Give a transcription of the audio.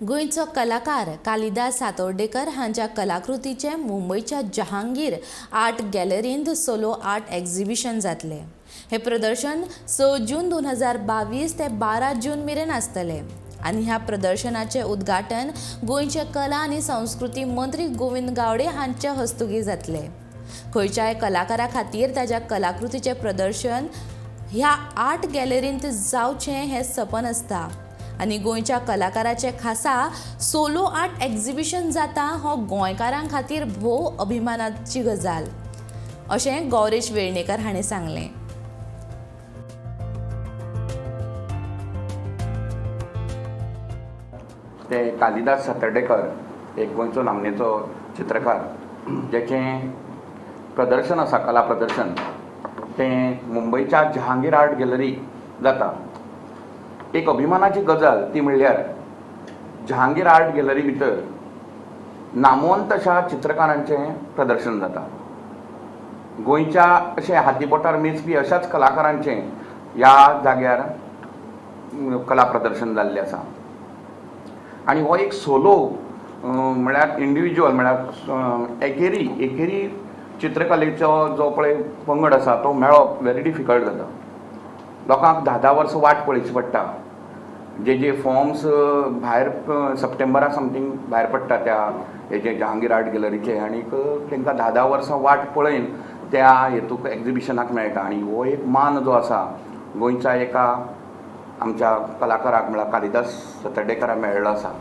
गोंयचो कलाकार कालिदास सातोर्डेकर हांच्या कलाकृतीचें मुंबयच्या जहांगीर आर्ट गॅलरींत सोलो आर्ट एक्झिबिशन जातलें. हें प्रदर्शन 6 जून 2022 ते 12 जून मेरेन आसतलें आनी ह्या प्रदर्शनाचें उद्घाटन गोंयचे कला आनी संस्कृती मंत्री गोविंद गावडे हांचे हस्तुकीं जातलें. खंयच्याय कलाकारा खातीर ताच्या कलाकृतीचें प्रदर्शन ह्या आर्ट गॅलरींत जावचें हें सपन आसता आनी गोंयच्या कलाकाराचें खासा सोलो आर्ट एक्झिबिशन जाता हो गोंयकारां खातीर भोव अभिमानाची गजाल, अशें गौरेश वेर्णेकर हांणी सांगलें. ते कालिदास सातर्डेकर, एक गोंयचो नामनेचो चित्रकार, जेचें प्रदर्शन आसा, कला प्रदर्शन, तें मुंबयच्या जहांगीर आर्ट गॅलरी जाता. एक अभिमानाची गजाल ती म्हणल्यार जहांगीर आर्ट गॅलरी भितर नामवंत अशा चित्रकारांचें प्रदर्शन जाता. गोंयच्या अशें हाती बोटार मेजपी अशाच कलाकारांचें ह्या जाग्यार कला प्रदर्शन जाल्लें आसा. आनी हो एक सोलो, म्हळ्यार इंडिविज्युअल, म्हळ्यार एकेरी एकेरी चित्रकलेचो जो पळय पंगड आसा, तो मेळप व्हेरी डिफिकल्ट जाता. लोकांक 10 10 वर्सां वाट पळोवची पडटा. जे जे फॉर्म्स भायर सप्टेंबरा समथींग भायर पडटा त्या हेजे जहांगीर आर्ट गॅलरीचे, आनीक तांकां 10 10 वर्सां वाट पळयन त्या हेतूक एक्जिबिशनाक मेळटा. आनी हो एक मान जो आसा, गोंयच्या एका आमच्या कलाकाराक, म्हळ्यार कालिदास सातर्डेकराक मेळ्ळो आसा.